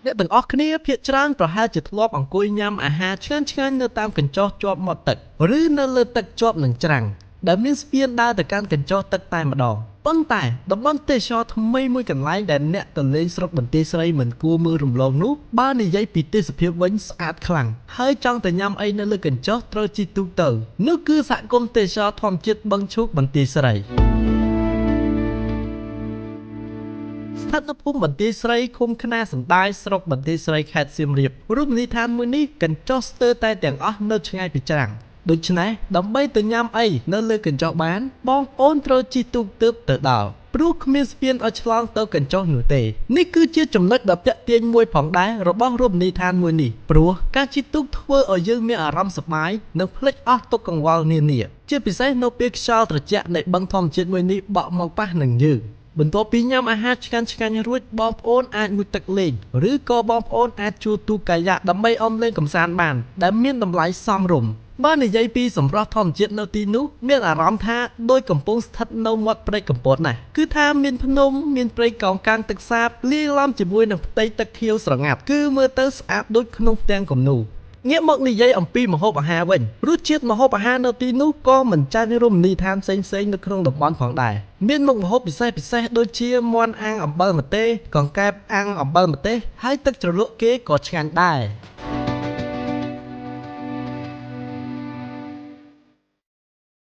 អ្នកទាំងអស់គ្នាភាគច្រើនប្រហែលជាធ្លាប់អង្គុយញ៉ាំអាហារឆ្ងាញ់ៗនៅតាមកញ្ចុះជាប់មាត់ទឹកឬនៅលើទឹកជាប់នឹងច្រាំងដែលមានស្ពានដើរទៅកាន់កញ្ចុះទឹកតែម្ដងប៉ុន្តែតំបន់ទេសចរថ្មីមួយកន្លែងដែលអ្នកទៅលេងស្រុកបន្ទាយស្រីមិនគួរមើលរំលងនោះបើនិយាយពីទេសភាពវិញស្អាតខ្លាំងហើយចង់ទៅញ៉ាំអីនៅលើកញ្ចុះត្រូវជិះទូកទៅនោះគឺសហគមន៍ទេសចរធម្មជាតិបឹងឈូកបន្ទាយស្រី ស្ថិតនៅភូមិបន្ទាយស្រីឃុំខ្នាសណ្ដាយស្រុកបន្ទាយស្រីខេត្តសៀមរាបរមណីយដ្ឋានមួយនេះកញ្ចុះស្ទើរតែទាំងអស់នៅឆ្ងាយពីច្រាំងដូច្នេះដើម្បីទៅញ៉ាំអីនៅលើកញ្ចុះបានបងប្អូនត្រូវជិះទូកទើបទៅដល់ព្រោះគ្មានស្ពានឲ្យឆ្លងទៅកញ្ចុះនោះទេនេះគឺជាចំណុចដ៏ទាក់ទាញមួយផងដែររបស់រមណីយដ្ឋានមួយនេះព្រោះការជិះទូកធ្វើឲ្យយើងមានអារម្មណ៍សប្បាយនិងភ្លេចអស់ទុក្ខកង្វល់នានាជាពិសេសនៅពេលខ្យល់ត្រជាក់នៃបឹងធម្មជាតិមួយនេះបក់មកប៉ះនឹងយើង បន្ទាប់ពីញ៉ាំអាហារឆ្ងាញ់ឆ្ងាញ់រួចបងប្អូនអាចងូតទឹកលេងឬក៏បងប្អូនអាចជួលទូកកាយ៉ាក់ដើម្បីអុំលេងកម្សាន្តបានដែលមានតម្លៃសមរម្យបើនិយាយពីសម្រស់ធម្មជាតិនៅទីនោះមានអារម្មណ៍ថាដូចកំពុងស្ថិតនៅមាត់ព្រែកកំពតណាស់គឺថាមានភ្នំមានព្រៃកោងកាងទឹកសាបលាយឡំជាមួយនឹងផ្ទៃទឹកខៀវស្រងាត់គឺមើលទៅស្អាតដូចក្នុងផ្ទាំងគំនូរ ងាកមកនិយាយអំពីម្ហូបអាហារវិញរសជាតិម្ហូបអាហារនៅទីនោះក៏មិនចាញ់រមណីយដ្ឋានផ្សេងៗនៅក្នុងតំបន់ផងដែរមានមុខម្ហូបពិសេសពិសេសដូចជាមាន់អាំងអំបិលម្ទេសកង្កែបអាំងអំបិលម្ទេសហើយទឹកជ្រលក់គេក៏ឆ្ងាញ់ដែរ។